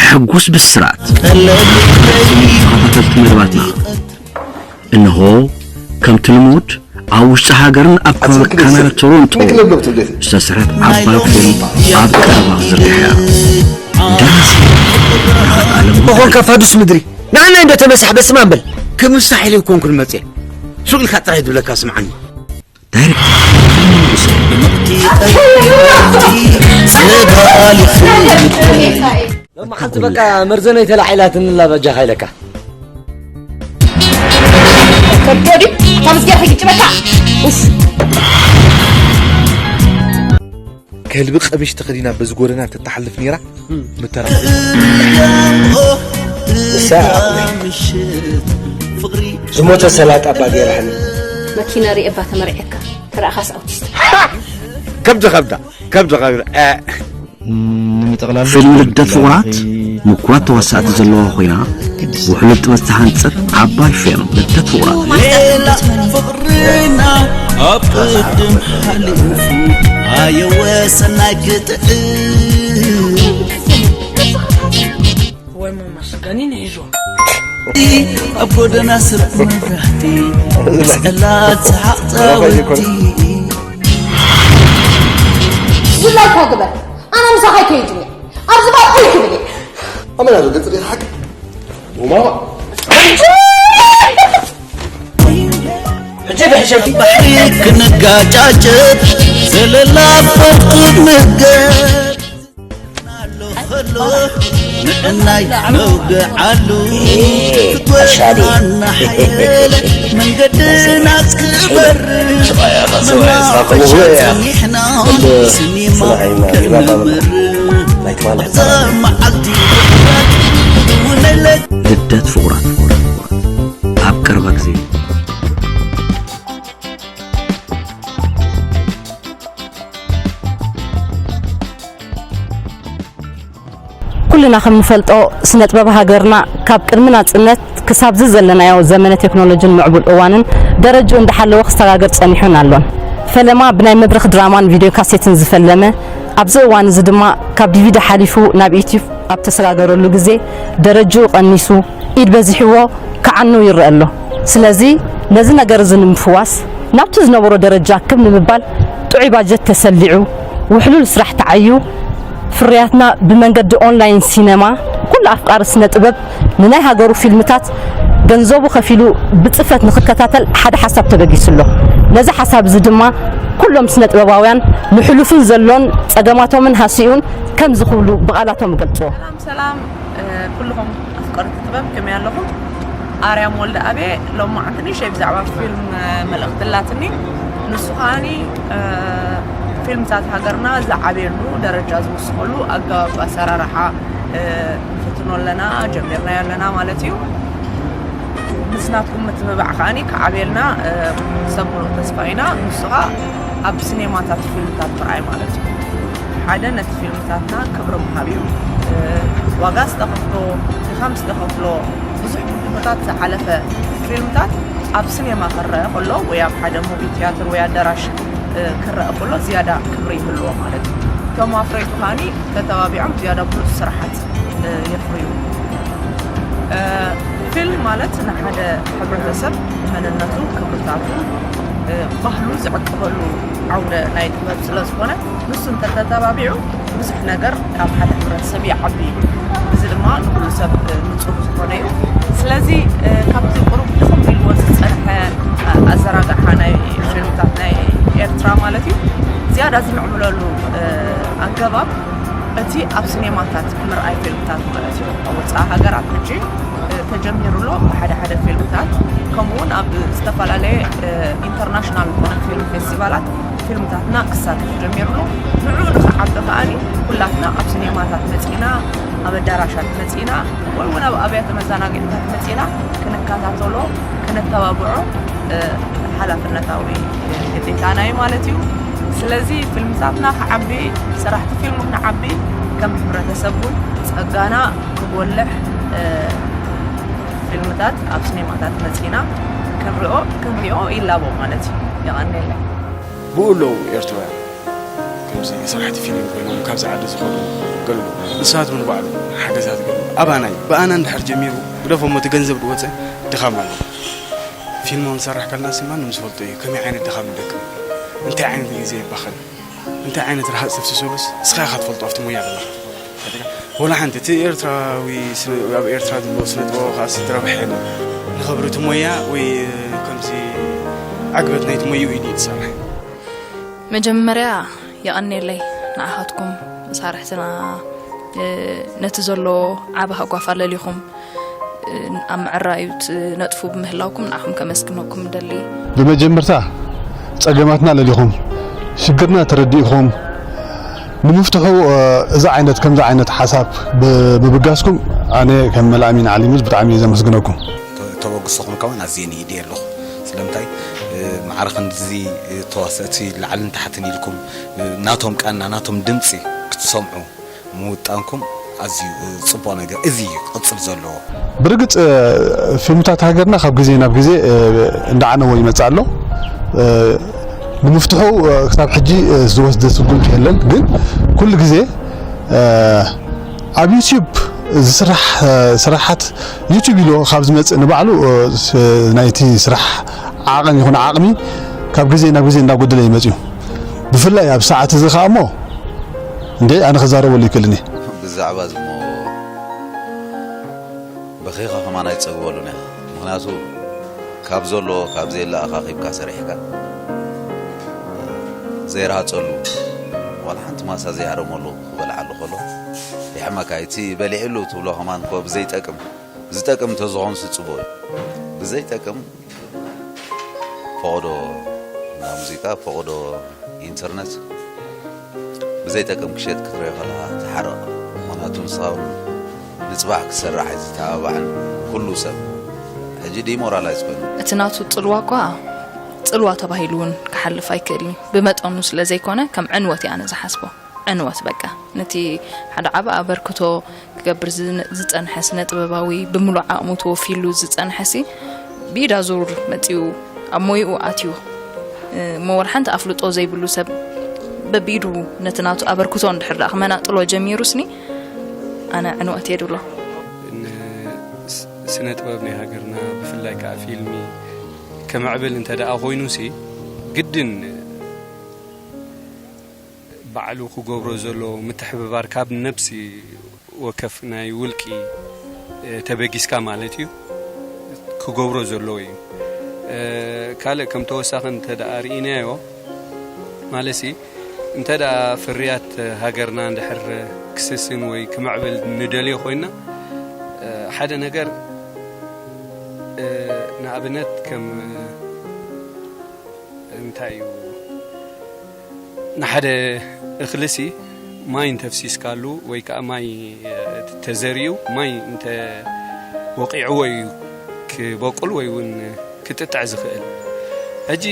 ሕጉስ ብስራት ተኸታተልቲ መደባትና፣ እንሆ ከምቲ ልሙድ ኣብ ውሽጢ ሃገርን ኣብ ከባቢ ካናዳ ቶሮንቶ ዝተሰርሐት ዓባይ ፊልም ኣብ ቀረባ ክዝርግሕ እያ። ደራሲ ብርሃት ኣለሙ። ኮንካ ፋዱስ ምድሪ ንዓና እንዶ ተመሳሕ በስማን በል። ከም ሙስታሒል ይኮንኩን መጽየ ሱቅ ኢልካ ጥራይ ዝብለካ ስምዓኒ። ዳይሬክተር ሎማዓንቲ በቃ መርዘነይ ተላዒላትንላ በጃኻ ኢለካ። ከብዶ ድዩ? ካብ ምስገር ከይጭበካ። ኡፍ። ከልቢ ቀሚሽ ተኸዲና በዚ ጎደና ትተሓልፍ ነይራ። ምተራ ንሳ ዝሞተ ሰላጣ እባ ገይራህኒ። መኪና ሪኤ እባ ተመርዒካ ተረኣኻስ ኣውቲስት። ከብዲ ከብዳ ከብዲ ከብዳ ፊልም ልደት ፍቑራት ምኩራት ተዋሳእቲ ዘለዋ ኮይና፣ ውሕሉል ጥበብ ዝተሃንጸት ዓባይ ፊልም ልደት ፍቑራት። ሌላ ፍቕርና ኣብ ቅድም ሓሊፉ ኣየወሰናይ ክትእል ወይ መመስገኒ ንሒዞም ኣብ ጎደና ስርቂ መብራህቲ መስቀላት ሰሓቕ ፃወቲ ዝላይካ ግበር ኣነ ምሳኻ ይከይድኒ ኣብዚ ባብ ኣይክብል እየ ኣመና ዶ ገጽ ጌር ሓቂ ወማማ ሕጂ ብሕሸቲ ባሕሪ ክንጋጫጨት ዘለላ ፈርቱ ንገር ንዕናይ ነውግዓሉ ክትወስናና ሓየለ መንገድና ክበር መናፈሻ ጽኒሕና ሲኒማ ከንምር መዓልቲ ልደት ፍቑራት ኣብ ቀረባ ግዜ። ኩልና ከም ንፈልጦ ስነ ጥበብ ሃገርና ካብ ቅድሚ ናጽነት ክሳብ እዚ ዘለናዮ ዘመነ ቴክኖሎጂን ምዕቡል እዋንን ደረጅኡ እንዳሓለወ ክሰጋገር ጸኒሑን ኣሎን። ፈለማ ብናይ መድረኽ ድራማን ቪድዮ ካሴትን ዝፈለመ፣ ኣብዚ እዋን እዚ ድማ ካብ ዲቪዲ ሓሊፉ ናብ ዩትዩብ ኣብ ተሰጋገረሉ ግዜ ደረጅኡ ቀኒሱ ኢድ በዚሕዎ ክዓኑ ይረአ ኣሎ። ስለዚ ነዚ ነገር እዚ ንምፍዋስ ናብቲ ዝነበሮ ደረጃ ክብ ንምባል ጥዑይ ባጀት ተሰሊዑ ውሕሉል ስራሕ ተዓዩ ፍርያትና ብመንገዲ ኦንላይን ሲነማ ኩሉ ኣፍቃሪ ስነ ጥበብ ንናይ ሃገሩ ፊልምታት ገንዘቡ ከፊሉ ብጽፈት ንኽከታተል ሓደ ሓሳብ ተበጊሱ ኣሎ። ነዚ ሓሳብ እዚ ድማ ኩሎም ስነ ጥበባውያን ንሕሉፍን ዘሎን ጸገማቶምን ሃሲኡን ከምዚ ክብሉ ብቓላቶም ይገልጽዎ። ሰላም ሰላም ኩልኹም ኣፍቀርቲ ጥበብ ከመይ ኣለኹም? ኣርያም ወልደ ኣብየ ሎማዓንቲ ንእሽተይ ብዛዕባ ፊልም መልእኽቲ ኣላትኒ። ንሱ ከዓኒ ፊልምታት ሃገርና ዝዓብየሉ ደረጃ ዝውስኸሉ ኣገባብ ኣሰራርሓ ንፍትኖ ኣለና፣ ጀሚርናዮ ኣለና ማለት እዩ። ምስ ናትኩም ምትብባዕ ከዓኒ ክዓብየልና ሰብ ሙሉእ ተስፋ ኢና። ንሱ ኸዓ ኣብ ሲኔማታት ፊልምታት ምርኣይ ማለት እዩ። ሓደ ነቲ ፊልምታትና ክብሪ ምሃብ እዩ። ዋጋ ዝተኸፍሎ፣ ድኻም ዝተኸፍሎ፣ ብዙሕ ብድሆታት ዝሓለፈ ፊልምታት ኣብ ሲኔማ ክረአ ከሎ ወይ ኣብ ሓደ ሙቪ ትያትር ወይ ኣዳራሽ ክረአ ከሎ ዝያዳ ክብሪ ይህልዎ ማለት እዩ። እቶም ኣፍረይቱ ከዓኒ ተተባቢዖም ዝያዳ ብሉጽ ስራሓት የፍርዩ። ፊልም ማለት ንሓደ ሕብረተሰብ መንነቱ፣ ክብርታቱ፣ ባህሉ ዝዕቅበሉ ዓውደ ናይ ጥበብ ስለ ዝኾነ ንሱ እንተተተባቢዑ ብዙሕ ነገር ኣብ ሓደ ሕብረተሰብ ይዓቢ እዩ። እዚ ድማ ንኩሉ ሰብ ንጹር ዝኾነ እዩ። ስለዚ ካብቲ ቁሩብ ድኽም ኢልዎ ዝጸንሐ ኣዘራግሓ ናይ ፊልምታት ናይ ኤርትራ ማለት እዩ ዝያዳ ዝምዕብለሉ ኣገባብ እቲ ኣብ ሲኔማታት ምርኣይ ፊልምታት ማለት እዩ። ኣብ ወፃኢ ሃገራት ሕጂ ተጀሚሩ ኣሎ ብሓደ ሓደ ፊልምታት፣ ከምኡ እውን ኣብ ዝተፈላለየ ኢንተርናሽናል ዝኾነ ፊልም ፌስቲቫላት ፊልምታትና ክሳተፍ ጀሚሩ ኣሎ። ንዕኡ ንኽዓቢ ከዓኒ ኩላትና ኣብ ሲኔማታት መፂና፣ ኣብ ኣዳራሻት መፂና ወይ እውን ኣብ ኣብያተ መዘናግዕታት መፂና ክንከታተሎ፣ ክነተባብዖ ሓላፍነታዊ ግዴታና እዩ ማለት እዩ። ስለዚ ፊልምታትና ክዓቢ፣ ሰራሕቲ ፊልም ክንዓቢ፣ ከም ሕብረተሰብ እውን ጸጋና ክጎልሕ ፊልምታት ኣብ ሲኔማታት መጺና ክንሪኦ ክንሪኦ ይላቦ ማለት እዩ። የቐንየለይ። ብኡ ኣለዉ ኤርትራውያን ከምዚ ሰራሕቲ ፊልም ኮይኖም ካብዚ ዓዲ ዝኸዱ ገሉ ንሳቶም ንባዕሉ ሓገዛት ገሉ ኣባናይ ብኣና እንድሕር ጀሚሩ ግደፎ እሞ እቲ ገንዘብ ዝወፀ ድኻም ኣሎ። ፊልም ንሰርሕ ከለና ሲ ማንም ዝፈልጦ እዩ ከመይ ዓይነት ድኻም ንደክም፣ እንታይ ዓይነት ግዜ ይባኸን፣ እንታይ ዓይነት ረሃፅ ተፍስሰሉስ እስኻ ኢኻ ትፈልጦ ኣብቲ ሞያ ዘለኻ። ወላ ሓንቲ እቲ ኤርትራዊ ስነ- ኣብ ኤርትራ ዘሎ ስነ ጥበባዊ ከዓ ዝተረብሐ የለን። ንኸብሪ እቲ ሞያ ወይ ከምዚ ዕግበት ናይቲ ሞይኡ እዩ ድዩ ትሰርሕ? መጀመርያ የቐኔለይ ንዓኻትኩም መሳርሕትና ነቲ ዘሎ ዓቢ ሃጓፍ ኣለሊኹም ኣብ ምዕራዩ ትነጥፉ ብምህላውኩም ንዓኹም ከመስግነኩም ደሊ። ብመጀመርታ ጸገማትና ለሊኹም ሽግርና ተረዲእኹም ንምፍትሑ እዚ ዓይነት ከምዚ ዓይነት ሓሳብ ብምብጋስኩም ኣነ ከም መልኣሚን ዓሊሙዝ ብጣዕሚ እየ ዘመስግነኩም። ተበግሶኹም ከማን ኣዝየ ንኢድ ኣለኹ። ስለምንታይ ማዕረ ክንድዚ ተዋሰእቲ ላዕልን ታሕትን ኢልኩም ናቶም ቃና ናቶም ድምፂ ክትሰምዑ ምውጣንኩም ኣዝዩ ፅቡቕ ነገር እዚ እዩ ክቕፅል ዘለዎ። ብርግፅ ፊልምታት ሃገርና ካብ ግዜ ናብ ግዜ እንዳዓነወ ይመፅእ ኣሎ። ንምፍትሑ ክሳብ ሕጂ ዝወስደ ስጉምቲ የለን፣ ግን ኩሉ ግዜ ኣብ ዩትዩብ ዝስራሕ ስራሓት ዩትዩብ ኢሉ ካብ ዝመፅእ ንባዕሉ ናይቲ ስራሕ ዓቐን ይኹን ዓቕሚ ካብ ግዜ ናብ ግዜ እንዳጎደለ ይመፅእ እዩ። ብፍላይ ኣብ ሰዓት እዚ ከዓ እሞ እንዴ ኣነ ክዛረበሉ ይክእልን እየ። ብዛዕባ ዝሞ በኺኻ ከማን ኣይትጸግበሉን ኢኻ። ምኽንያቱ ካብ ዘሎ ካብ ዘየለ ኣኻኺብካ ሰሪሕካ ዘይረሃጸሉ ዋላ ሓንቲ ማሳ ዘይሃረመሉ ክበልዓሉ ከሎ ይሕመካ። እቲ በሊዕሉ ትብሎ ከማን እኮ ብዘይጠቅም ዝጠቅም እንተዝኾን ስጽቦ እዩ። ብዘይጠቅም ፈቐዶ እንዳ ሙዚቃ ፈቐዶ ኢንተርነት ብዘይጠቅም ክሸጥ ክትሪኦ ከለኻ ትሓርቕ። ምኽንያቱ ንስኻ እውን ንፅባሕ ክትሰርሕ ኣይትተባባዕን ኩሉ ሰብ ሕጂ ዲሞራላይዝ ኮይኑ። እቲ ናቱ ፅልዋ እኳ ፅልዋ ተባሂሉ እውን ክሓልፍ ኣይክእልን እዩ። ብመጠኑ ስለ ዘይኮነ ከም ዕንወት እየ ኣነ ዝሓስቦ። ዕንወት በቃ ነቲ ሓደ ዓቢ ኣበርክቶ ክገብር ዝጸንሐ ስነ ጥበባዊ ብምሉእ ዓቕሙ ተወፊሉ ዝጸንሐ ሲ ብኢዳ ዙር መጺኡ ኣብ ሞይኡ ኣትዩ እሞ ወላ ሓንቲ ኣፍልጦ ዘይብሉ ሰብ በቢዱ ነቲ ናቱ ኣበርክቶ እንድሕር ደኣ ክመናጥሎ ጀሚሩ ስኒ ኣነ ዕንወት እየ ድብሎ። ስነ ጥበብ ናይ ሃገርና ብፍላይ ከዓ ፊልሚ ክምዕብል እንተ ደኣ ኮይኑ ሲ ግድን ባዕሉ ክገብሮ ዘሎ ምትሕብባር ካብ ነብሲ ወከፍ ናይ ውልቂ ተበጊስካ ማለት እዩ ክገብሮ ዘለዎ እዩ። ካልእ ከም ተወሳኺ እንተ ደኣ ርኢናዮ ማለሲ እንተ ደኣ ፍርያት ሃገርና እንድሕር ክስስን ወይ ክምዕብል ንደልዮ ኮይና ሓደ ነገር ንኣብነት ከም እንታይ እዩ ንሓደ እኽልሲ ማይ እንተፍሲስካሉ ወይ ከዓ ማይ ተዘሪኡ ማይ እንተ ወቂዕዎ እዩ ክበቁል ወይ እውን ክጥጥዕ ዝኽእል። ሕጂ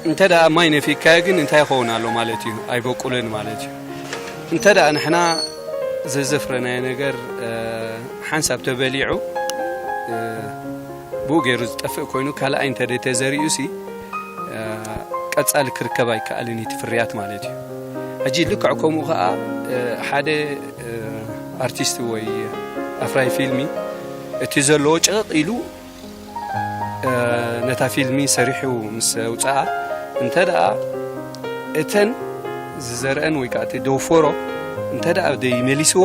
እንተ ደኣ ማይ ነፊካዮ ግን እንታይ ይኸውን ኣሎ ማለት እዩ? ኣይበቁልን ማለት እዩ። እንተ ደኣ ንሕና ዘዘፍረናዮ ነገር ሓንሳብ ተበሊዑ ብኡ ገይሩ ዝጠፍእ ኮይኑ ካልኣይ እንተ ተዘሪኡ ሲ ቀጻሊ ክርከብ ኣይከኣልን እቲ ፍርያት ማለት እዩ። ሕጂ ልክዕ ከምኡ ከኣ ሓደ ኣርቲስት ወይ ኣፍራይ ፊልሚ እቲ ዘለዎ ጨቕ ኢሉ ነታ ፊልሚ ሰሪሑ ምስ ኣውፅኣ እንተ ደኣ እተን ዝዘርአን ወይ ከዓ እቲ ደውፈሮ እንተ ደኣ ደይመሊስዎ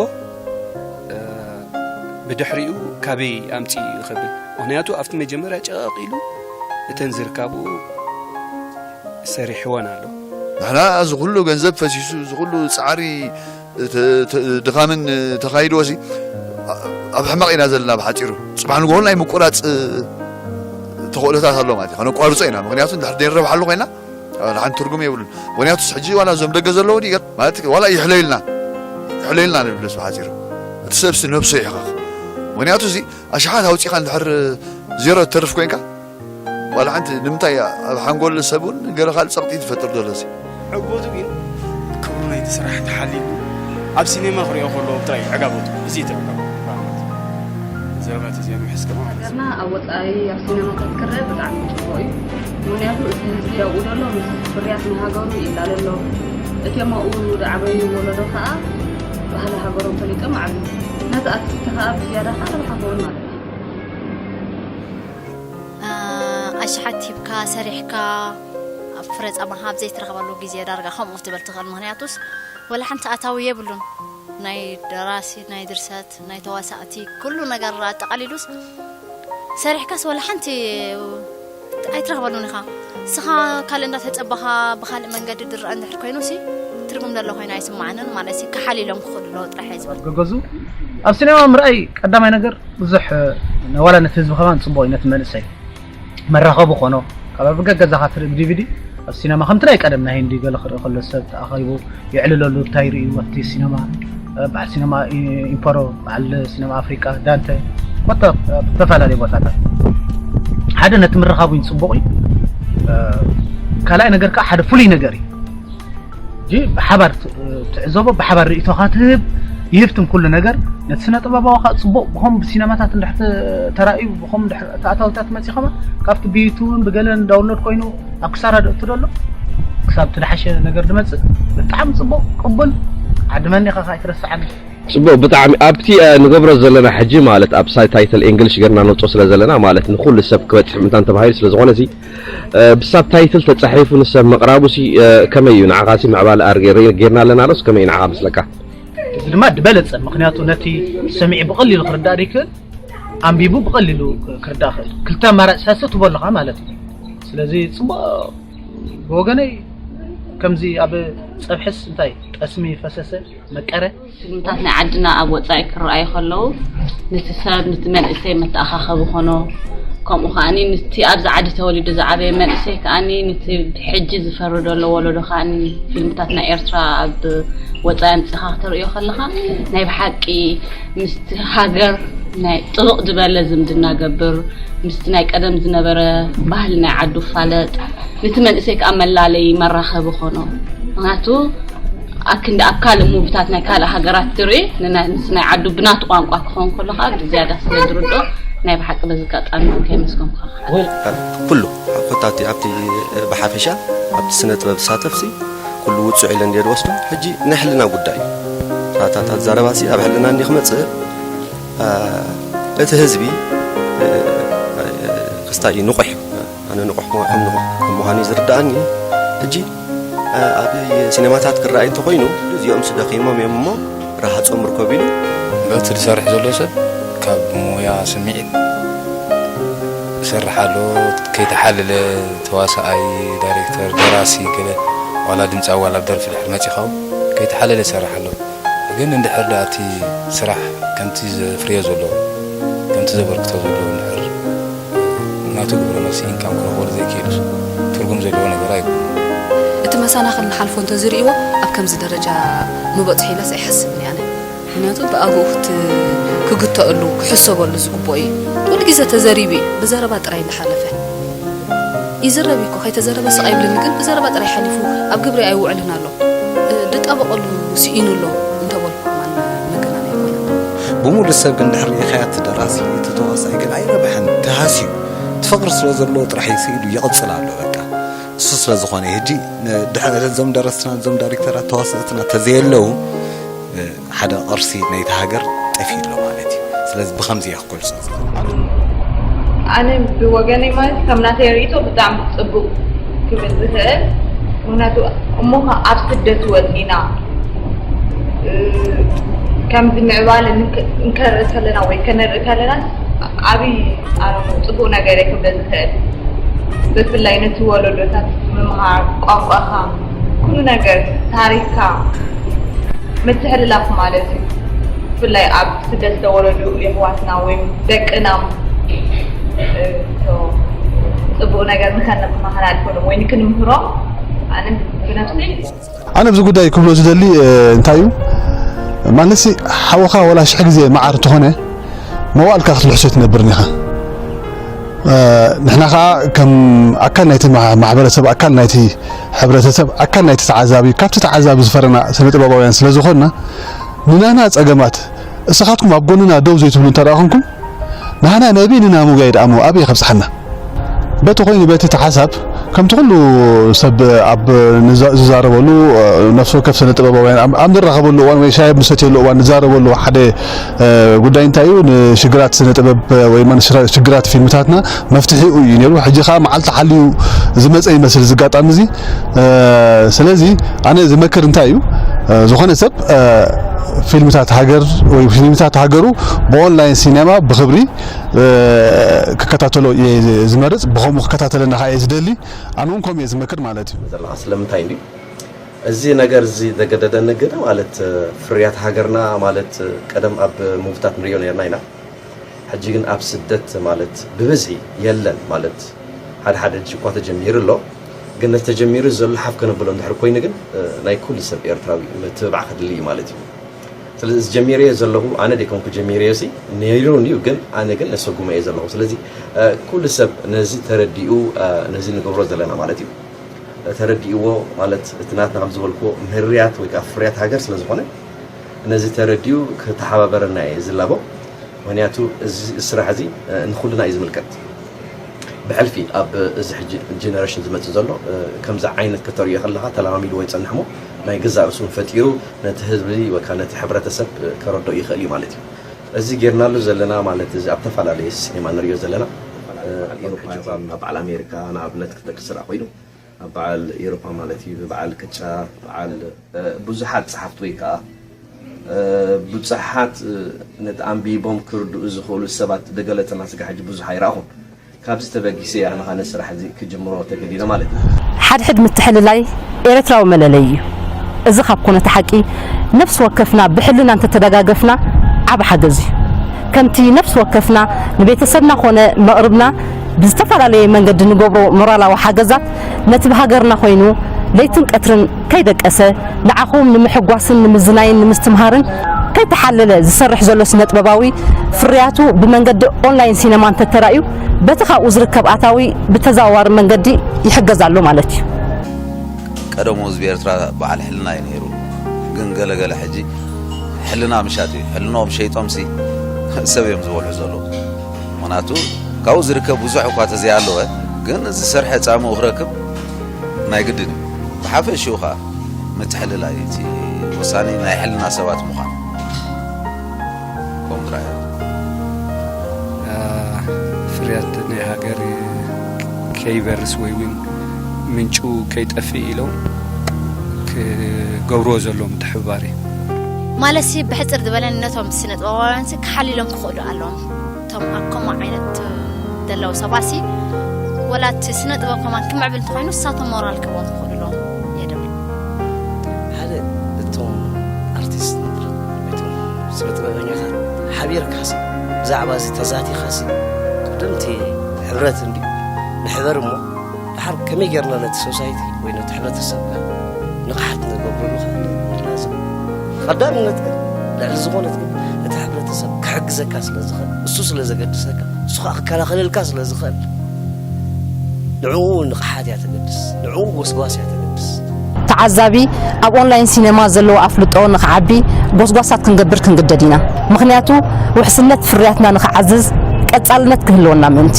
ብድሕሪኡ ካበይ ኣምፂኡ እዩ ክብል ምክንያቱ ኣብቲ መጀመርያ ጨቐቕ ኢሉ እተን ዝርካቡ ሰሪሕወን ኣሎ። ንሕና እዚ ኩሉ ገንዘብ ፈሲሱ እዚ ኩሉ ፃዕሪ ድኻምን ተኻይድዎ ሲ ኣብ ሕመቕ ኢና ዘለና ብሓፂሩ ፅባሕ ንጎሆል ናይ ምቁራፅ ተኽእሎታት ኣሎ ማለት እዩ ከነቋርፆ ኢና ምክንያቱ እንድሕር ደይንረብሓሉ ኮይና ሓንቲ ትርጉም የብሉን ምክንያቱ ሕጂ ዋላ እዞም ደገ ዘለዉ ማለት ዋላ ይሕለዩልና ይሕለዩልና ንብለስ ብሓፂሩ እቲ ሰብሲ ነብሱ ይሕኸኽ ምክንያቱ እዚ ኣሽሓት ኣውፂኻ እንድሕር ዜሮ ትተርፍ ኮይንካ ዋላ ሓንቲ ንምንታይ ኣብ ሓንጎል ሰብ እውን ገለ ካልእ ፀቕጢ ትፈጥር ዘሎ ሲ ዕግበቱ ግን ክብሩ ናይቲ ስራሕ ተሓሊሉ ኣብ ሲኔማ ክሪኦ ከለዎ ጥራይ እዩ ዕጋበቱ እዚ እቲ ዕጋበቱ ዘረባ ተዚኣ ምሕዝ ከማ ማለት እዩ። ሃገርና ኣብ ወፃኢ ኣብ ሲነማታት ክረአ ብጣዕሚ ፅቡቕ እዩ። ምኽንያቱ እቲ ህዝቢ ኣብኡ ዘሎ ምስ ፍርያት ናይ ሃገሩ ይላለሎ። እቶም ኣብኡ ዝዓበዩ ወለዶ ከዓ ባህሊ ሃገሮም ፈሊጦም ዓብዩ። ነቲ ኣርቲስት ከዓ ብዝያዳ ከዓ ረብሓ ክኸውን ማለት እዩ። ኣሽሓት ሂብካ ሰሪሕካ ኣብ ፍረ ፃማኻ ኣብ ዘይትረኽበሉ ግዜ ዳርጋ ከምኡ ክትብል ትኽእል። ምክንያቱስ ወላ ሓንቲ ኣታዊ የብሉን። ናይ ደራሲ፣ ናይ ድርሰት፣ ናይ ተዋሳእቲ ኩሉ ነገር ኣጠቓሊሉስ ሰሪሕካስ ወላ ሓንቲ ኣይትረኽበሉን ኢኻ። ንስኻ ካልእ እንዳተፀበኻ ብኻልእ መንገዲ ድረአ እንድሕር ኮይኑ ሲ ትርጉም ዘሎ ኮይኑ ኣይስማዓንን ማለት ሲ ክሓሊሎም ክኽእሉ ኣለዎ ጥራሕ እየ ዝበል። ገገዙ ኣብ ሲኔማ ምርኣይ ቀዳማይ ነገር ብዙሕ ዋላ ነቲ ህዝቢ ከማን ፅቡቅ እዩ ነቲ መንእሰይ መራኸቡ ኾኖ ካብ ኣብ ገገዛኻ ትርኢ ብዲቪዲ ኣብ ሲነማ ከምቲ ናይ ቀደም ናይ ህንዲ ገለ ክርኢ ከሎ ሰብ ተኣኺቡ የዕልለሉ እንታይ ይርእዩ ኣብቲ ሲነማ በዓል ሲነማ ኢምፐሮ በዓል ሲነማ ኣፍሪቃ ዳንተ ኮታ ዝተፈላለዩ ቦታታት ሓደ ነቲ ምርኻቡ እዩ ፅቡቕ እዩ ካልኣይ ነገር ከዓ ሓደ ፍሉይ ነገር እዩ እንጂ ብሓባር ትዕዘቦ ብሓባር ርእቶኻ ትህብ ይህብትም ኩሉ ነገር ነቲ ስነ ጥበባዊ ከዓ ፅቡቕ ብኸም ብሲነማታት እንድሕር ተራእዩ ብኸም ተኣታውታት መፂ ከማ ካብቲ ብዩቱብን ብገለን ዳውንሎድ ኮይኑ ኣብ ክሳራ ደእቱ ደሎ ክሳብ ትደሓሸ ነገር ድመፅእ ብጣዕሚ ፅቡቕ ቅቡል ዓድመኒ ኢኻ ከዓ ኣይትረስዓኒ ፅቡቅ ብጣዕሚ ኣብቲ ንገብሮ ዘለና ሕጂ ማለት ኣብ ሳብታይትል ኢንግሊሽ ገርና ነውፅኦ ስለ ዘለና ማለት ንኩሉ ሰብ ክበፅሕ ምእንታን ተባሂሉ ስለ ዝኾነ እዚ ብሳብታይትል ተፃሒፉ ንሰብ ምቕራቡ ሲ ከመይ እዩ ንዓኻ ሲ ምዕባለ ኣር ጌርና ኣለና ዶስ ከመይ እዩ ንዓኻ መስለካ እዚ ድማ ድበለፀ ምክንያቱ ነቲ ሰሚዒ ብቐሊሉ ክርዳእ ደይክእል ኣንቢቡ ብቐሊሉ ክርዳእ ክእል ክልተ ኣማራፂ ሳሰ ትቦ ኣለኻ ማለት እዩ ስለዚ ፅቡቅ ብወገነይ ከምዚ ኣብ ፀብሕስ እንታይ ጠስሚ ፈሰሰ መቀረ ፊልምታት ናይ ዓድና ኣብ ወፃኢ ክረኣዩ ከለዉ ነቲ ሰብ ነቲ መንእሰይ መተኣኻኸቢ ኮኖ ከምኡ ከዓኒ ነቲ ኣብዚ ዓዲ ተወሊዱ ዝዓበየ መንእሰይ ከዓኒ ነቲ ሕጂ ዝፈሪ ዘሎ ወለዶ ከዓኒ ፊልምታት ናይ ኤርትራ ኣብ ወፃኢ ኣምፂኻ ክተርእዮ ከለኻ ናይ ብሓቂ ምስቲ ሃገር ናይ ጥብቕ ዝበለ ዝምድና ገብር ምስቲ ናይ ቀደም ዝነበረ ባህሊ ናይ ዓዱ ፋለጥ ነቲ መንእሰይ ከዓ መላለይ መራኸቢ ኾኖ ምክንያቱ ኣክንዲ ኣብ ካልእ ሙቪታት ናይ ካልእ ሃገራት ትርኢ ንናይ ዓዱ ብናቱ ቋንቋ ክኸውን ከሎ ከዓ ብዝያዳ ስለ ዝርድኦ ናይ ብሓቂ በዚ ኣጋጣሚ እውን ከየመስገንኩኻ ክሓልፍ ኩሉ ኮታቲ ኣብቲ ብሓፈሻ ኣብቲ ስነ ጥበብ ዝሳተፍሲ ኩሉ ውፅዕ ኢለ እንድየ ዝወስዶ ሕጂ ናይ ሕልና ጉዳይ እዩ ራታታት ዘረባሲ ኣብ ሕልና እንዲ ክመፅእ እቲ ህዝቢ ክስታይ እዩ ንቑሕ እዩ ኣነ ንቑሕ ከም ምዃኑ እዩ ዝርድኣኒ ሕጂ ኣብ ሲኔማታት ክረኣይ እንተኮይኑ እዚኦም ስደኺሞም እዮም እሞ ረሃፆም ርከብ ኢሉ በቲ ዝሰርሕ ዘሎ ሰብ ካብ ሞያ ስምዒት ይሰርሕ ኣሎ ከይተሓለለ ተዋሳኣይ ዳይሬክተር ደራሲ ገለ ዋላ ድምፃዊ ዋላ ኣብ ደርፊ ድሕር መፂኻው ከይተሓለለ ይሰርሕ ኣሎ ግን እንድሕር ደኣ እቲ ስራሕ ከምቲ ዘፍርዮ ዘሎ ከምቲ ዘበርክቶ ዘሎ እንድሕር ናቱ ግብረ መልሲ ኢንካም ክረኽበሉ ዘይክእልስ ትርጉም ዘለዎ ነገር ኣይኮነን። እቲ መሰናኽል ንሓልፎ እንተዝርእይዎ ኣብ ከምዚ ደረጃ ምበጽሑ ኢለስ ኣይሓስብን እየ ኣነ። ምኽንያቱ ብኣግኡ ክት ክግተኣሉ ክሕሰበሉ ዝግብኦ እዩ። ኩሉ ግዜ ተዘሪቡ እዩ። ብዘረባ ጥራይ እንዳሓለፈ ይዝረብ እዩ እኮ ከይተዘረበ ስቕ ኣይብልን ግን ብዘረባ ጥራይ ሓሊፉ ኣብ ግብሪ ኣይውዕልን ኣሎ። ድጣበቐሉ ስኢኑ ኣሎ እንተበልኩ ከማን መገናን ኣይኮነን። ብሙሉእ ሰብ ግን እንድሕር ርኢኻያ እቲ ደራሲ እቲ ተዋሳኣይ ግን ኣይረብሐን ተሃስዩ እቲ ፍቕሪ ስለ ዘለዎ ጥራሕ እዩ ስኢሉ ይቕፅል ኣሎ በቃ እሱ ስለ ዝኾነ እዩ ሕጂ ድሕሪ እዞም ደረስትና እዞም ዳይሬክተራት ተዋስእትና ተዘየለዉ ሓደ ቅርሲ ናይቲ ሃገር ጠፊኡ ኣሎ ማለት እዩ ስለዚ ብኸምዚ እየ ክገልፆ ዝኽእል ኣነ ብወገነይ ማለት ከም ናተይ ርእይቶ ብጣዕሚ ፅቡቅ ክብል ዝኽእል ምክንያቱ እሞኸ ኣብ ስደት ወፂና ከምዚ ምዕባለ እንከርኢ ከለና ወይ ከነርኢ ከለና ዓብይ ኣነ እውን ፅቡቅ ነገር እየ ክብል ዝኽእል ብፍላይ ነቲ ወለዶታት ምምሃር ቋንቋኻ ኩሉ ነገር ታሪኽካ ምትሕልላፍ ማለት እዩ ብፍላይ ኣብ ስደት ዝተወለዱ የሕዋትና ወይ ደቅና ፅቡቅ ነገር ንከነመሓላልፈሎም ወይ ንክንምህሮም ኣነ ብነፍሰይ ኣነ ኣብዚ ጉዳይ ክብሎ ዝደሊ እንታይ እዩ ማለትሲ ሓውኻ ወላ ሽሕ ግዜ መዓር እንተኾነ መዋእልካ ክትልሕሶ ኣይትነብርን ኢኻ ንሕና ከዓ ከም ኣካል ናይቲ ማሕበረሰብ ኣካል ናይቲ ሕብረተሰብ ኣካል ናይቲ ተዓዛቢ ካብቲ ተዓዛቢ ዝፈረና ስነ ጥበባውያን ስለ ዝኾንና ንናና ፀገማት እስኻትኩም ኣብ ጎንና ደው ዘይትብሉ እንተ ደኣ ኮንኩም ንሕና ነቢንና ምጉያይ ደኣ እሞ ኣበይ ከብፅሓና በቲ ኮይኑ በቲ ተሓሳብ ከምቲ ኩሉ ሰብ ኣብ ንዛ-፣ ዝዛረበሉ፣ ነፍሲ ወከፍ ስነ ጥበባውያን ኣብ፣ ኣብ ንራኸበሉ እዋን ወይ ሻሂ ኣብ ንሰትየሉ እዋን ንዛረበሉ ሓደ፣ እ፣ ጉዳይ እንታይ እዩ? ንሽግራት ስነ ጥበብ ወይ ድማ ንሽራ-፣ ሽግራት ፊልምታትና መፍትሒኡ እዩ ነይሩ። ሕጂ ኸዓ መዓልቲ ሓልዩ ዝመጸ ይመስል እዚ ኣጋጣሚ እዚ። እ፣ ስለዚ ኣነ ዝመክር እንታይ እዩ? እ፣ ዝኾነ ሰብ፣ እ፣ ፊልምታት ሃገር ወይ ፊልምታት ሃገሩ ብኦንላይን ሲኔማ ብኽብሪ፣ እ፣ ክከታተሎ እየ ዝመርጽ። ብኸምኡ ክከታተለና ኸዓ እየ ዝደሊ። ኣነ እውን ከምኡ እየ ዝመክር ማለት እዩ። ዘለኻ ስለምንታይ እንድዩ? እዚ ነገር እዚ ዘገደደኒ ግን ማለት ፍርያት ሃገርና ማለት ቀደም ኣብ ሙቪታት ንሪኦ ነርና ኢና። ሕጂ ግን ኣብ ስደት ማለት ብብዝሒ የለን ማለት ሓደ ሓደ ሕጂ እኳ ተጀሚሩ ኣሎ። ግን ነቲ ተጀሚሩ ዘሎ ሓፍ ከነብሎ እንድሕር ኮይኑ ግን፣ እ፣ ናይ ኩሉ ሰብ ኤርትራዊ ምትብባዕ ከድሊ እዩ ማለት እዩ። ስለዚ እዚ ጀሚረዮ ዘለኹ ኣነ ደይኮንኩ ጀሚረዮ ሲ ነይሩ እዩ፣ ግን ኣነ ግን ነሰጉመ እየ ዘለኹ። ስለዚ፣ እ፣ ኩሉ ሰብ ነዚ ተረዲኡ፣ እ፣ ነዚ ንገብሮ ዘለና ማለት እዩ። ተረዲእዎ ማለት እቲ ናትና ከም ዝበልክዎ ምህርያት ወይ ከዓ ፍርያት ሃገር ስለ ዝኾነ ነዚ ተረዲኡ ክተሓባበረና እየ ዝላቦ። ምኽንያቱ እዚ ስራሕ እዚ፣ እ፣ ንኹልና እዩ ዝምልከት። ብሕልፊ ኣብ እዚ ሕጂ ጀነሬሽን ዝመጽእ ዘሎ፣ እ፣ ከምዚ ዓይነት ከተርእዮ ከለኻ ተለማሚድዎ ይጸንሕ እሞ ናይ ገዛእ ርእሱ ፈጢሩ ነቲ ህዝቢ ወይ ከዓ ነቲ ሕብረተሰብ፣ እ፣ ከረድኦ ይኽእል እዩ ማለት እዩ። እዚ ጌርናሉ ዘለና ማለት እዚ ኣብ ተፈላለየ ሲኔማ ንሪኦ ዘለና፣ እ፣ ኣብ ኤውሮፓ ይኹን ኣብ በዓል ኣሜሪካ ንኣብነት ክትጠቅስ ስራሕ ኮይኑ ኣብ በዓል ኤውሮፓ ማለት እዩ፣ በዓል ቅጫ፣ በዓል፣ እ፣ ብዙሓት ጸሓፍቲ ወይ ከኣ፣ እ፣ ብዙሓት፣ እ፣ ነቲ ኣንቢቦም ክርድኡ ዝኽእሉ ሰባት ደገለጸና ስጋ ሕጂ ብዙሕ ኣይረኣኹን። ካብዚ ተበጊሰ ኣነ ኻነ ስራሕ እዚ ክጅምሮ ተገዲደ ማለት እዩ። ሓድሕድ ምትሕልላይ ኤርትራዊ መለለይ እዩ። እዚ ካብ ኮነ እቲ ሓቂ፣ ነፍሲ ወከፍና ብሕልና እንተተደጋገፍና ዓቢ ሓገዝ እዩ። ከምቲ ነፍሲ ወከፍና ንቤተሰብና ኮነ መቕርብና ብዝተፈላለየ መንገዲ ንገብሮ ሞራላዊ ሓገዛት፣ ነቲ ብሃገርና ኮይኑ ለይትን ቀትርን ከይደቀሰ ንዓኹም ንምሕጓስን ንምዝናይን ንምስትምሃርን ከይተሓለለ ዝሰርሕ ዘሎ ስነ ጥበባዊ ፍርያቱ ብመንገዲ ኦንላይን ሲነማ እንተተራእዩ፣ በቲ ካብኡ ዝርከብ ኣታዊ ብተዘዋዋሪ መንገዲ ይሕገዝ ኣሎ ማለት እዩ። ቀደሙ ህዝቢ ኤርትራ በዓል ሕልና እዩ ነይሩ። ግን ገለገለ ሕጂ ሕልና ምሻጥ እዩ። ሕልንኦም ሸይጦምሲ ሰብ እዮም ዝበልዑ ዘለዉ። ምኽንያቱ ካብኡ ዝርከብ ብዙሕ እኳ ተዘይሃለወ፣ ግን ዝሰርሐ ጻምኡ ክረክብ ናይ ግድን እዩ። ብሓፈሽኡ ኸኣ ምትሕልላይ እቲ ወሳኒ ናይ ሕልና ሰባት ምዃን። ከምኡ ዝረኣዮ። አ፣ ፍርያት ናይ ሃገር ከይበርስ ወይ እውን ምንጩ ከይጠፍእ ኢሎም ክገብርዎ ዘለዎም ምትሕብባር እዩ። ማለትሲ ብሕጽር ዝበለን ነቶም ስነ ጥበባውያንሲ ክሓልሎም ክኽእሉ ኣለዎም። እቶም ኣብ ከምኡ ዓይነት ዘለዉ ሰባሲ ወላ እቲ ስነ ጥበብ ከማን ክምዕብል እንተኾይኑ ንሳቶም ሞራል ክህቦም ክኽእሉ ኣለዎም እየ ድብል። ሓደ እቶም ኣርቲስት እቶም ስነ ጥበበኛታት ሓቢርካሲ ብዛዕባ እዚ ተዛቲኻሲ ቅድምቲ ሕብረት እንዲ ንሕበር እሞ ደሓር ከመይ ጌርና ነቲ ሶሳይቲ ወይ ነቲ ሕብረተሰብካ ንቕሓት ንገብረሉ ኻልናዘብ ቀዳምነት ግን ልዕሊ ዝኾነት ግን እቲ ሕብረተሰብ ክሕግዘካ ስለ ዝኽእል እሱ ስለ ዘገድሰካ እሱ ከዓ ክከላኸለልካ ስለ ዝኽእል ንዕኡ ንቕሓት እያ ተገድስ፣ ንዕኡ ጎስጓስ እያ ተገድስ። ተዓዛቢ ኣብ ኦንላይን ሲነማ ዘለዎ ኣፍልጦ ንኽዓቢ ጎስጓሳት ክንገብር ክንግደድ ኢና። ምኽንያቱ ውሕስነት ፍርያትና ንኽዓዝዝ ቀጻልነት ክህልወና ምእንቲ።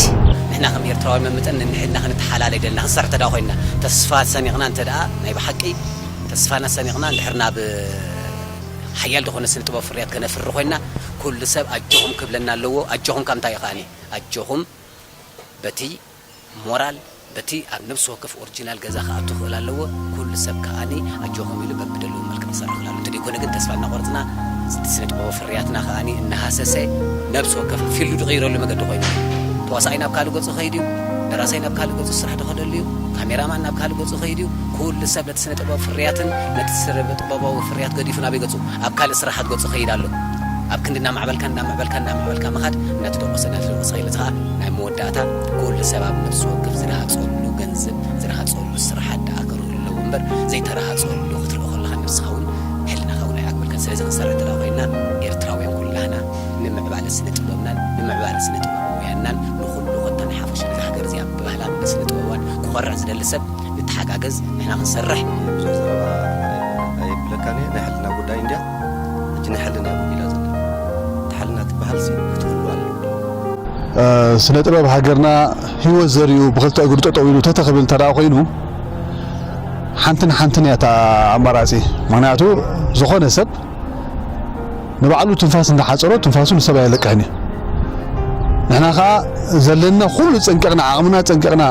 ንሕና ከም ኤርትራውያን መምጠን ንሕና ክንተሓላለይ ደልና ክንሰርሕ ተዳ ኮይንና ተስፋ ሰኒቕና እንተ ደኣ ናይ ብሓቂ ተስፋና ሰኒቕና እንድሕር ናብ ሓያል ዝኾነ ስነ ጥበብ ፍርያት ከነፍሪ ኮይንና ኩሉ ሰብ ኣጆኹም ክብለና ኣለዎ። ኣጆኹም ካብ እንታይ እዩ ከኣኒ ኣጆኹም በቲ ሞራል በቲ ኣብ ነብሲ ወከፍ ኦሪጂናል ገዛ ክኣቱ ክኽእል ኣለዎ። ኩሉ ሰብ ከኣኒ ኣጆኹም ኢሉ በብደለዎ መልክዕ ክሰርሕ ክእል ኣለዎ። እንተደይኮነ ግን ተስፋ እናቆረጽና ስነ ጥበባዊ ፍርያትና ከኣኒ እናሃሰሰ ነብሲ ወከፍ ፊልዱ ዝቕይረሉ መገዲ ኮይኑ ተዋሳኣይ ናብ ካልእ ገጹ ከይድ እዩ፣ ደራሳይ ናብ ካልእ ገጹ ስራሕ ዝኸደሉ እዩ፣ ካሜራማን ናብ ካልእ ገጹ ከይድ እዩ። ኩሉ ሰብ ነቲ ስነ ጥበባዊ ፍርያትን ነቲ ስነ ጥበባዊ ፍርያት ገዲፉ ናበይ ገጹ ኣብ ካልእ ስራሓት ገጹ ከይድ ኣሎ። ኣብ ክንዲ እናማዕበልካ እናማዕበልካ እናማዕበልካ ምኻድ እናተደቆሰ እናተደቆሰ ከይድ እዚ ኸዓ ናይ መወዳእታ ኩሉ ሰብ ኣብ ነፍሲ ወከፍ ዝረሃፀሉ ገንዘብ ዝረሃፀሉ ስራሕ ደኣ ክርህሉ ኣለዎ እምበር ዘይተረሃፀሉ ክትርኢ ከለኻ ነብስኻ እውን ሕልናኻ እውን ኣይኣግበልካን። ስለዚ ክንሰርሕ እንተ ኮይንና ኤርትራውያን ኩላህና ንምዕባለ ስነ ጥበብናን ንምዕባለ ስነ ጥበባውያንናን ንኹሉ ኮታ ንሓፈሻ ነዛ ሃገር እዚኣ ብባህላን ብስነ ጥበባን ክኾርዕ ዝደሊ ሰብ ንተሓጋገዝ ንሕና ክንሰርሕ። ብዙሕ ዘረባ ኣይብለካን እየ። ናይ ሕልና ጉዳይ እንድያ። ሕጂ ናይ ሕልና ጉዲላ ዘላ። እታ ሕልና ትበሃልሲ ክትህሉ ኣለዋ። ስነ ጥበብ ሃገርና ህይወት ዘርኡ ብክልተ እግሩ ጠጠው ኢሉ ተተኽብል እንተ ደኣ ኮይኑ ሓንትን ሓንትን እያ እታ ኣማራፂ። ምክንያቱ ዝኾነ ሰብ ንባዕሉ ትንፋስ እንዳሓፀሮ ትንፋሱ ንሰብ ኣየለቅሕን እዩ። ንሕና ከዓ ዘለና ኩሉ ፀንቂቕና ዓቕምና ፀንቂቕና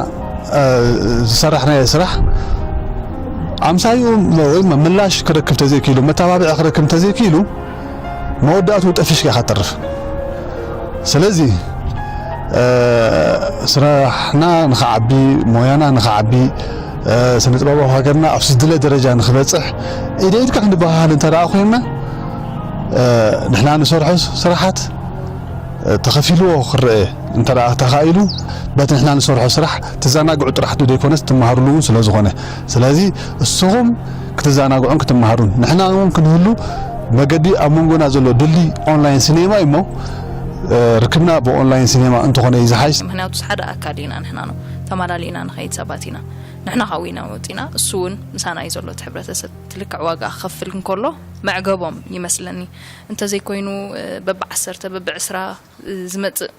ዝሰራሕናዮ ስራሕ ኣምሳይኡ ወይ ምላሽ ክረክብ ተዘይክኢሉ መተባብዒ ክረክብ ተዘይክኢሉ መወዳእቱ ጠፊሽካ ኢኻ ትተርፍ። ስለዚ ስራሕና ንኽዓቢ፣ ሞያና ንኽዓቢ፣ ስነ ጥበባዊ ሃገርና ኣብ ዝድለ ደረጃ ንኽበፅሕ ኢደ ኢድካ ክንበሃሃል እንተ ደኣ ኮይንና ንሕና ንሰርሖ ስራሓት ተኸፊልዎ ክረአ እንተ ደኣ ተኻኢሉ በቲ ንሕና ንሰርሖ ስራሕ ትዘናግዑ ጥራሕ ዘይኮነስ ትመሃርሉ እውን ስለ ዝኾነ ስለዚ እስኹም ክትዘናግዑን ክትመሃሩን ንሕና እውን ክንህሉ መገዲ ኣብ መንጎና ዘሎ ድልድይ ኦንላይን ሲኔማ እዩ እሞ ርክብና ብኦንላይን ሲኔማ እንተኾነ እዩ ዝሓይሽ። ምክንያቱ ሓደ ኣካል ኢና ንሕና ነው ተመላሊእና ንኸይድ ሰባት ኢና ንሕና ሓዊና ወፂና እሱ እውን ምሳና እዩ ዘሎ እቲ ሕብረተሰብ ትልክዕ ዋጋ ክኸፍል እንከሎ መዕገቦም ይመስለኒ እንተዘይኮይኑ በብዓሰርተ በብዕስራ ዝመፅእ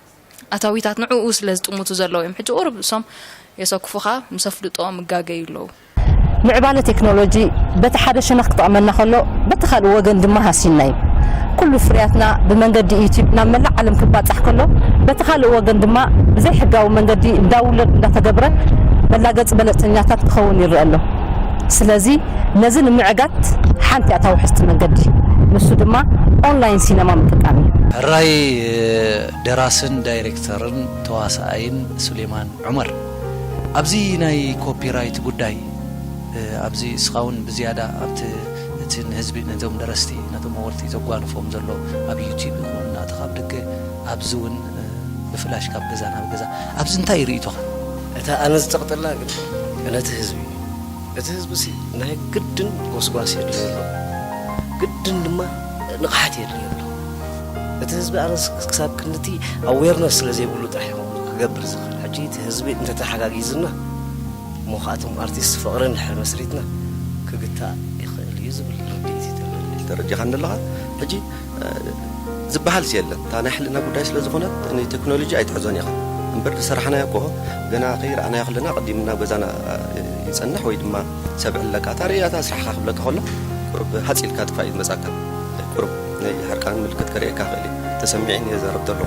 ኣታዊታት ንዕኡ ስለ ዝጥምቱ ዘለዉ እዮም ሕጂ ቁሩብ እሶም የሰኩፉኻ ምስ ኣፍልጦኦም እጋገዩ ኣለዉ። ምዕባለ ቴክኖሎጂ በቲ ሓደ ሸነኽ ክጠቕመና ከሎ በቲ ካልእ ወገን ድማ ሃሲና እዩ። ኩሉ ፍርያትና ብመንገዲ ዩቲዩብ ናብ መላእ ዓለም ክባጻሕ ከሎ በቲ ካልእ ወገን ድማ ብዘይሕጋዊ መንገዲ እንዳውለድ እንዳተገብረ መላገጺ በለጸኛታት ክኸውን ይረአ ኣሎ። ስለዚ ነዚ ንምዕጋት ሓንቲ እያ እታ ውሕስቲ መንገዲ፣ ንሱ ድማ ኦንላይን ሲነማ ምጥቃም እዩ። ሕራይ ደራስን ዳይሬክተርን ተዋሳኣይን ሱሌማን ዑመር። ኣብዚ ናይ ኮፒራይት ጉዳይ ኣብዚ እስኻ እውን ብዝያዳ ኣብቲ እቲ ንህዝቢ ነቶም ደረስቲ ነቶም መወልቲ ዘጓንፎም ዘሎ ኣብ ዩቲዩብ ይኹን ናትኻ ኣብ ደገ ኣብዚ እውን ብፍላሽ ካብ ገዛ ናብ ገዛ ኣብዚ እንታይ ርእይቶኻ? እታ ኣነ ዝጠቕጠላ ግን ነቲ ህዝቢ እዩ። እቲ ህዝቢ ሲ ናይ ግድን ጎስጓስ የድልዮ ኣሎ። ግድን ድማ ንቕሓት የድልዮ ኣሎ። እቲ ህዝቢ ኣነስ ክሳብ ክንድቲ ኣዌርነስ ስለ ዘይብሉ ጥራሕ ይኸውን ክገብር ዝኽእል። ሕጂ እቲ ህዝቢ እንተተሓጋጊዝና እሞ ከኣቶም ኣርቲስት ፍቕሪ እንድሕር መስሪትና ክግታእ ይኽእል እዩ ዝብል ርድኢት እዩ ዘለኒ። ተረዲኻኒ ኣለኻ። ሕጂ ዝበሃልሲ የለን። እታ ናይ ሕልና ጉዳይ ስለ ዝኾነት ንቴክኖሎጂ ኣይትሕዞን ኢኻ እምበር ዝሰራሕናዮ እኮ ገና ከይረኣናዮ ከለና ቅዲም ናብ ገዛና ይጸንሕ ወይ ድማ ሰብ ዕለካ እታ ርእያታ ስራሕካ ክብለካ ከሎ ቁሩብ ሃጽ ኢልካ ጥፋእ እዩ ዝመጻካ። ቁሩብ ናይ ሕርቃን ምልክት ከርእየካ ክእል እዩ። ተሰሚዒኒ እየ ዘረብ ዘሎ።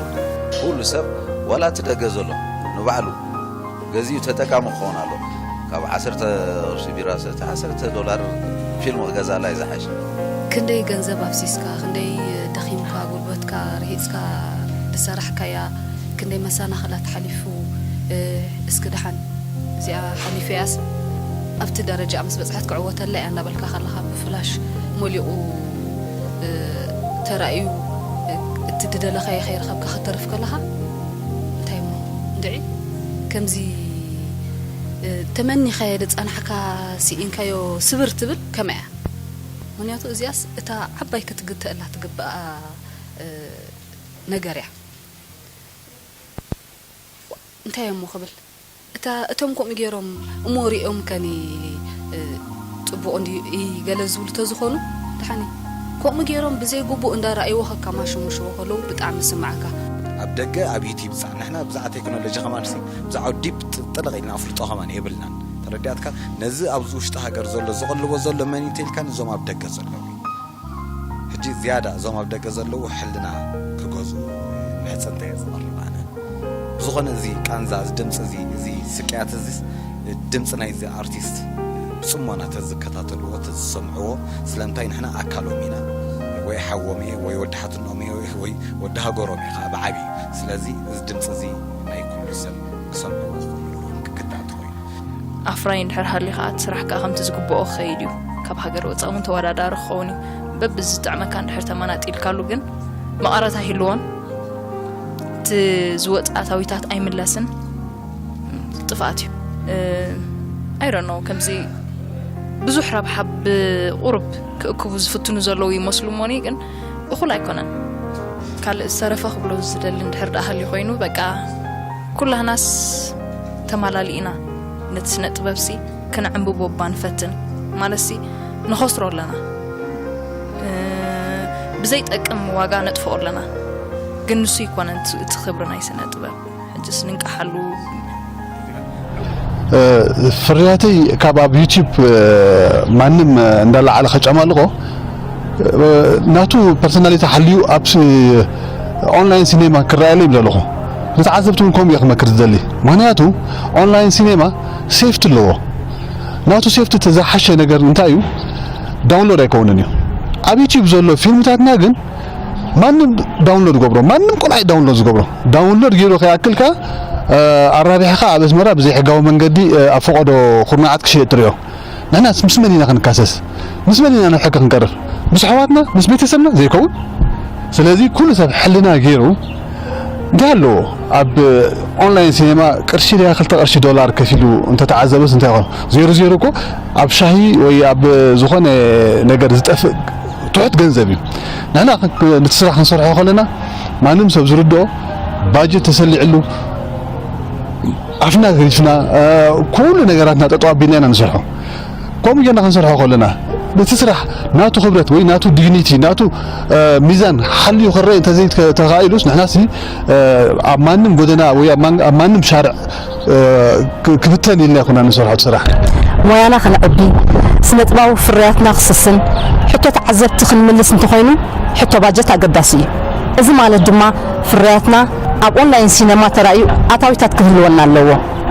ኩሉ ሰብ ዋላ እቲ ደገ ዘሎ ንባዕሉ ገዚኡ ተጠቃሚ ክኸውን ኣሎ። ካብ ዓሰርተ ቅርሺ ቢራ ሰተ ዓሰርተ ዶላር ፊልም ክገዛላ እዩ ዝሓሽ። ክንደይ ገንዘብ ኣፍሲስካ፣ ክንደይ ደኺምካ፣ ጉልበትካ ርሂጽካ ዝሰራሕካያ፣ ክንደይ መሰናኽላት ሓሊፉ፣ እስኪ ደሓን እዚኣ ሓሊፈያስ ኣብቲ ደረጃ ምስ በጽሐት ክዕወተላ እያ እንዳበልካ ከለኻ ብፍላሽ መሊቑ ተራእዩ እቲ ድደለኻዮ ከይረኸብካ ከተርፍ ከለኻ እንታይ እሞ እንድዒ ከምዚ ተመኒኻዮ ዝጸናሕካ ስኢንካዮ ስብር ትብል ከመይ እያ? ምክንያቱ እዚኣስ እታ ዓባይ ክትግተኣላ ትግብኣ ነገር እያ። እንታይ እሞ ክብል እታ እቶም ከምኡ ገይሮም እሞ ሪኦም ከኒ ጽቡቕ እንዲ ገለ ዝብሉ ተዝኾኑ ደሓኒ ከምኡ ገይሮም ብዘይ ግቡእ እንዳረኣይዎ ከከማሽሙሽዎ ከለዉ ብጣዕሚ ስምዓካ። ኣብ ደገ ኣብ ዩቲብ ፃዕ ንሕና ብዛዕ ቴክኖሎጂ ከማን ሲ ብዛዕ ዲፕ ጥልቕ ኢልና ኣፍልጦ ከማን የብልናን። ተረዲኣትካ ነዚ ኣብዚ ውሽጢ ሃገር ዘሎ ዝቕልቦ ዘሎ መን እዩ ተልካ ንዞም ኣብ ደገ ዘለዉ ሕጂ ዝያዳ እዞም ኣብ ደገ ዘለዉ ሕልና ክገዝኡ ምሕጽንታ እየ ዝቐርብ ኣነ። ብዝኾነ እዚ ቃንዛ እዚ ድምፂ እዚ እዚ ስቅያት እዚ ድምፂ ናይዚ ኣርቲስት ብፅሞና ተዝከታተልዎ ተዝሰምዕዎ ስለምንታይ ንሕና ኣካሎም ኢና ወይ ሓዎም እየ ወይ ወዲ ሓትኖም እየ ወይ ወዲ ሃገሮም እየ ከዓ ብዓብዩ ስለዚ እዚ ድምፂ እዚ ናይ ኩሉ ሰብ ክሰምዕዎ ክኽእሉ ኣለዎም ክክዳእ ተኾይኑ ኣፍራይ እንድሕር ሃሊኻ እቲ ስራሕ ከኣ ከምቲ ዝግብኦ ክኸይድ እዩ። ካብ ሃገር ወጻኢ እውን ተወዳዳሪ ክኸውን እዩ። በብዝጥዕመካ እንድሕር ተመናጢልካሉ ግን መቐረት ኣይህልዎን። እቲ ዝወጽእ ኣታዊታት ኣይምለስን። ጥፍኣት እዩ። I don't know ከምዚ ብዙሕ ረብሓ ብቑሩብ ክእክቡ ዝፍትኑ ዘለዉ ይመስሉ እሞኒ ግን እኹል ኣይኮነን። ካልእ ዝተረፈ ክብሎ ዝደሊ እንድሕር ደኣ ሃልዩ ኮይኑ በቃ ኩላህናስ ተማላሊእና ነቲ ስነ ጥበብሲ ክነዕንብቦ እባ ንፈትን ማለትሲ ንኸስሮ ኣለና ብዘይጠቅም ዋጋ ነጥፍኦ ኣለና ግን ንሱ ይኮነን እቲ እቲ ክብሪ ናይ ስነ ጥበብ። ሕጅስ ንንቃሓሉ። ፍርያተይ ካብ ኣብ ዩቲዩብ ማንም እንዳለዓለ ከጨማልቆ ናቱ ፐርሶናሊቲ ሓልዩ ኣብ ኦንላይን ሲኔማ ክረኣየለይ ይብለ ኣለኹ። ንተዓዘብቲ እውን ከምኡ እየ ክመክር ዝደሊ። ምክንያቱ ኦንላይን ሲኔማ ሴፍቲ ኣለዎ። ናቱ ሴፍቲ እቲ ዝሓሸ ነገር እንታይ እዩ? ዳውንሎድ ኣይከውንን እዩ። ኣብ ዩቲዩብ ዘሎ ፊልምታትና ግን ማንም ዳውንሎድ ገብሮ፣ ማንም ቆልዓ ዳውንሎድ ዝገብሮ። ዳውንሎድ ገይሩ ከይኣክልካ ኣራቢሕካ ኣብ ኣስመራ ብዘይሕጋዊ መንገዲ ኣብ ፈቐዶ ኩርናዓት ክሽየጥ ትሪኦ። ንሕናስ ምስ መን ኢና ክንካሰስ? ምስ መን ኢና ናብ ሕጊ ክንቀርብ? ምስ ኣሕዋትና ምስ ቤተሰብና ዘይከውን። ስለዚ ኩሉ ሰብ ሕልና ገይሩ እንታይ ኣለዎ ኣብ ኦንላይን ሲኔማ ቅርሺ ድያ ክልተ ቅርሺ ዶላር ከፊሉ እንተተዓዘበስ እንታይ ይኾን? ዜሮ ዜሮ እኮ ኣብ ሻሂ ወይ ኣብ ዝኾነ ነገር ዝጠፍእ ትሑት ገንዘብ እዩ። ንሕና ነቲ ስራሕ ክንሰርሖ ከለና ማንም ሰብ ዝርድኦ ባጀት ተሰሊዕሉ ኣፍና ገዲፍና ኩሉ ነገራትና ጠጠው ኣቢልና ኢና ንሰርሖ። ከምኡ ጌርና ክንሰርሖ ከለና ነቲ ስራሕ ናቱ ክብረት ወይ ናቱ ዲግኒቲ ናቱ ሚዛን ሓልዩ ክረአ እንተዘይተኻኢሉስ ንሕናሲ ኣብ ማንም ጎደና ወይ ኣብ ማን- ኣብ ማንም ሻርዕ ክ- ክብተን ኢልና ይኮና ንሰርሖ እቲ ስራሕ። ሞያና ከነዕቢ፣ ስነ ጥባዊ ፍርያትና ክስስን፣ ሕቶ ተዓዘብቲ ክንምልስ እንተኾይኑ ሕቶ ባጀት ኣገዳሲ እዩ። እዚ ማለት ድማ ፍርያትና ኣብ ኦንላይን ሲነማ ተራእዩ ኣታዊታት ክህልወና ኣለዎ።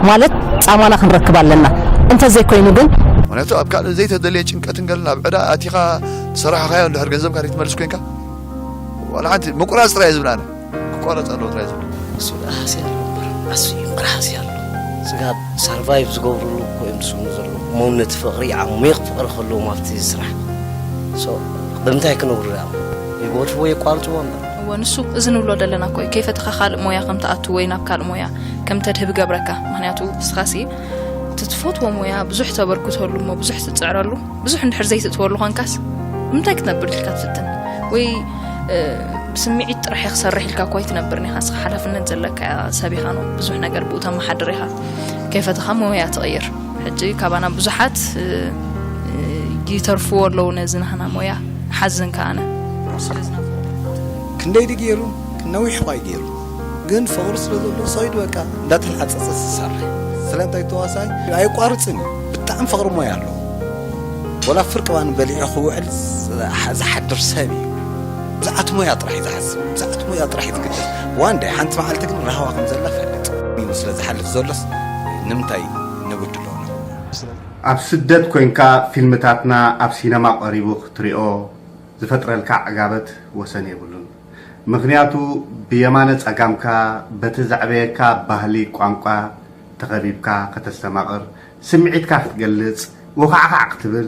ማለት ጻማና ክንረክብ ኣለና። እንተዘይኮይኑ ግን ምክንያቱ ኣብ ካልእ ዘይተደለየ ጭንቀትን ገለን ኣብ ዕዳ ኣቲኻ ዝሰራሕኻዮ እንድሕር ገንዘብካ ዘይትመልስ ኮንካ ዋላ ሓንቲ ምቁራፅ ጥራይ ዝብል ኣነ ክቋረፅ ኣለዎ ጥራይ ዝብል እሱ ደኣ ሃስያ ኣሎ እምበር ኣሱ እዩ እምበር ሃስያ ኣሎ። ስጋብ ሳርቫይቭ ዝገብርሉ እኮ እዮም ዝስኑ ዘለዉ እሞም ነቲ ፍቕሪ ዓሚቕ ፍቕሪ ከለዎም ኣብቲ ስራሕ ሶ ብምንታይ ክነብሩ ደኣ ይገድፍዎ የቋርፅዎ እምበር እወ ንሱ እዚ ንብሎ ዘለና እኮ እዩ ከይፈተኻ ካልእ ሞያ ከም ትኣቱ ወይ ናብ ካልእ ሞያ ከም ተድህብ ገብረካ ምክንያቱ ንስኻሲ እቲ ትፈትዎ ሞያ ብዙሕ ተበርክተሉ እሞ ብዙሕ ትፅዕረሉ ብዙሕ እንድሕር ዘይትእትወሉ ኾንካስ ብምንታይ ክትነብር ኢልካ ትፍትን ወይ ብስምዒት ጥራሕ ክሰርሕ ኢልካ እኮ ኣይትነብርን ኢኻ ንስኻ ሓላፍነት ዘለካ ሰብ ኢኻ ነው ብዙሕ ነገር ብኡ ተመሓድር ኢኻ ከይፈተኻ ሞያ ትቕይር ሕጂ ካባና ብዙሓት ይተርፍዎ ኣለዉ ነዚ ናህና ሞያ ሓዝን ከኣነ ስለዚ ክንደይ ድዩ ገይሩ ነዊሕ ኳይ ገይሩ ግን ፍቕሪ ስለ ዘሎ ሰይዱ በቃ እንዳተላፀፀ ዝሰርሕ ስለምንታይ ተዋሳይ ኣየቋርፅን እዩ ብጣዕሚ ፍቕሪ ሞያ ኣለዎ ወላ ፍርቂ ባኒ በሊዑ ክውዕል ዝሓድር ሰብ እዩ ብዛዕት ሞያ ጥራሕ እዩ ዝሓስብ ብዛዕት ሞያ ጥራሕ እዩ ዝግደስ ዋን ዳይ ሓንቲ መዓልቲ ግን ራህዋ ከም ዘላ ፈልጥ እዩ ስለ ዝሓልፍ ዘሎስ ንምንታይ ንብድሎ ነው ኣብ ስደት ኮይንካ ፊልምታትና ኣብ ሲነማ ቀሪቡ ክትሪኦ ዝፈጥረልካ ዕጋበት ወሰን የብሉን። ምኽንያቱ ብየማነ ጸጋምካ በቲ ዘዕበየካ ባህሊ ቋንቋ ተኸቢብካ ከተስተማቕር፣ ስምዒትካ ክትገልጽ፣ ወኻዕኻዕ ክትብል፣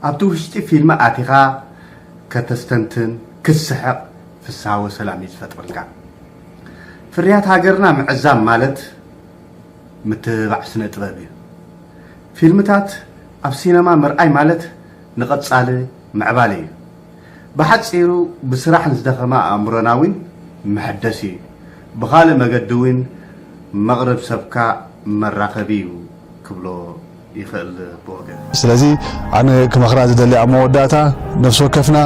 ኣብቲ ውሽጢ ፊልም ኣቲኻ ከተስተንትን፣ ክትስሕቕ ፍስሃ ወሰላም እዩ ዝፈጥረልካ። ፍርያት ሃገርና ምዕዛብ ማለት ምትብባዕ ስነ ጥበብ እዩ። ፊልምታት ኣብ ሲነማ ምርኣይ ማለት ንቐጻሊ ምዕባለ እዩ። ብሓጺሩ ብስራሕ ንዝደኸመ ኣእምሮና እውን መሐደሲ እዩ። ብኻልእ መገዲ እውን መቕርብ ሰብካ መራኸቢ እዩ ክብሎ ይኽእል ብወገን። ስለዚ ኣነ ክመኽራ ዝደሊ ኣብ መወዳእታ ነፍሲ ወከፍና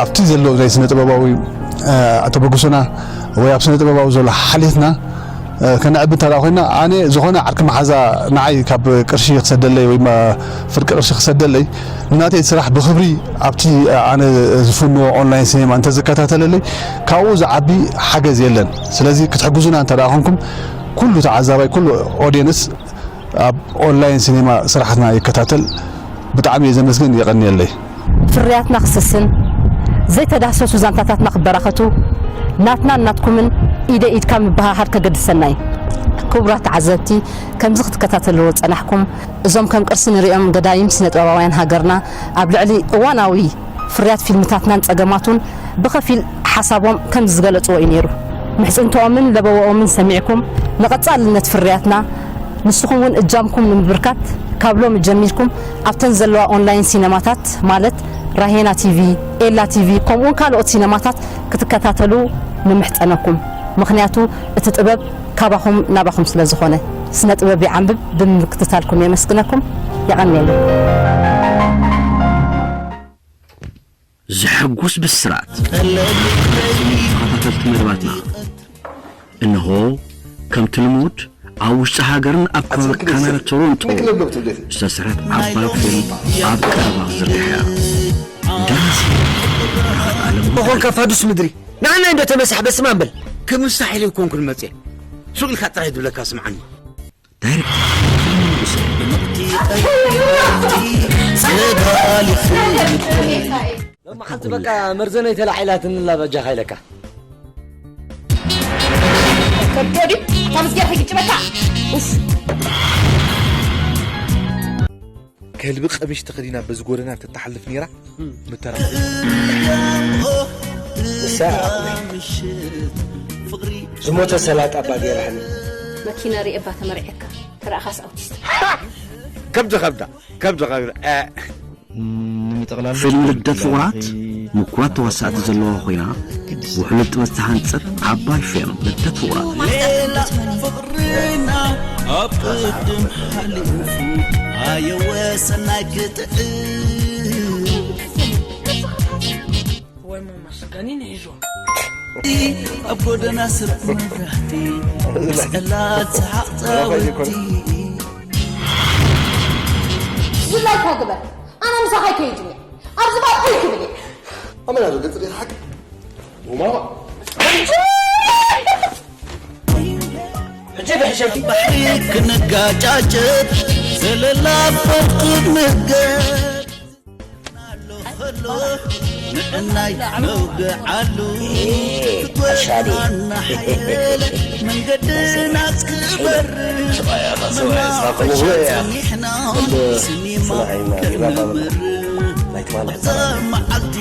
ኣብቲ ዘሎ ናይ ስነ ጥበባዊ ተበግሶና ወይ ኣብ ስነ ጥበባዊ ዘሎ ሓልየትና ከነዕቢ እንተ ደኣ ኮይና ኣነ ዝኾነ ዓርኪ መሓዛ ንዓይ ካብ ቅርሺ ክሰደለይ ወይ ፍርቂ ቅርሺ ክሰደለይ ንናተይ ስራሕ ብክብሪ ኣብቲ ኣነ ዝፍንዎ ኦንላይን ሲኔማ እንተዝከታተለለይ ካብኡ ዝዓቢ ሓገዝ የለን። ስለዚ ክትሕግዙና እንተ ደኣ ኮንኩም ኩሉ ተዓዛባይ ኩሉ ኦድየንስ ኣብ ኦንላይን ሲኔማ ስራሕትና ይከታተል። ብጣዕሚ እየ ዘመስግን። የቐንየለይ። ፍርያትና ክስስን ዘይተዳህሰሱ ዛንታታትና ክበራኸቱ ናትናን ናትኩምን ኢደ ኢድካ ምብህሃር ከገድሰና እዩ። ክቡራት ተዓዘብቲ፣ ከምዚ ክትከታተልዎ ዝጸናሕኩም እዞም ከም ቅርሲ ንሪኦም ገዳይም ስነ ጥበባውያን ሃገርና ኣብ ልዕሊ እዋናዊ ፍርያት ፊልምታትናን ጸገማቱን ብኸፊል ሓሳቦም ከምዚ ዝገለጽዎ እዩ ነይሩ። ምሕጽንትኦምን ለበወኦምን ሰሚዕኩም ንቐጻልነት ፍርያትና ንስኹም እውን እጃምኩም ንምብርካት ካብ ሎሚ ጀሚርኩም ኣብተን ዘለዋ ኦንላይን ሲነማታት ማለት ራሄና ቲቪ፣ ኤላ ቲቪ ከምኡውን ካልኦት ሲነማታት ክትከታተሉ ንምሕጸነኩም። ምኽንያቱ እቲ ጥበብ ካባኹም ናባኹም ስለ ዝኾነ። ስነ ጥበብ ይዓንብብ ብምክትታልኩም የመስግነኩም። የቐንየለይ። ዘሐጉስ ብስራት! ተኸታተልቲ መደባትና፣ እንሆ፣ ከምቲ ልሙድ፣ ኣብ ውሽጢ ሃገርን ኣብ ከባቢ ካናዳ ቶሮንቶ ዝተሰርሐት ዓባይ ፊልም ኣብ ቀረባ ክዝርግሕ እያ። ደራሲ በረኸት ኣለሙ። ኦሆ፣ ካፋዱስ ምድሪ፣ ንዓና እንዶ ተመሳሕ በስመ ኣብ በል። ክምሳሕ ኢለ ኣይኮንኩን መጽየ። ሱቕ ኢልካ ጥራይ ዝብለካ ስምዓኒ። ዳይሬክተር ፊልም ንጉሴ። ሎማዓንቲ በቃ መርዘነይ ተላዒላትኒ ኣላ በጃኻ ኢለካ። ከብዶ ድዩ? እታ ምስጌር ከይግጭበካ። ኡፍ። ከልቢ ቀሚሽ ተኸዲና በዚ ጎደና ተተሓልፍ ነይራ። ምተራ ንሳ ዝሞተ ሰላጣ እባ ገይራኒ። መኪና ሪኤ እባ ተመርዒካ ተረኣኻስ ኣውቲስት። ከብዲ ከብዳ፣ ከብዲ ከብዳ፣ እ። ንምጥቕላል ፊልም ልደት ፍቑራት ምኩራት ተዋሳእቲ ዘለዋ ኮይና፣ ብፍሉጥ ጥበብ ዝተሃንጸት ዓባይ ፊልም ልደት ፍቑራት። ሌላ ፍቕርና ኣብ ቅድም ሓሊፉ፣ ኣየወ ሰናይ ክትዕም። ወይ ማማ ስጋኒን ሒዞም። ኣብ ጎደና ስርዕ መብራህቲ፣ ጸላት ሰሓቕ ጻወቲ። ዝላይካ ግበር። ኣነ ምሳኻ ኣይከይድን እየ። ኣብዚ ባዕሉ ኣይክብል እየ። ኣመና ዶ ገጽ ጌርሓቅ? ወማማ። ሕጂ ብሕሸቲ ባሕሪ ክንጋጫጭት፣ ዘለላ ፈትኩት ነገር። ንዕናይ ነውግዓሉ፣ ኣሻዲ። ትናሓየለ መንገድና ክበር። ሰብኣይ ኣታ ሰብኣይ፣ ስኻ ከምኡ ምናሻ እያ። ጽኒሕና ኩሉ ስኒማ ጽናሕ ኢና፣ ይራኸበና። ከነምር። ናይ ትማሊ እዛ መዓልቲ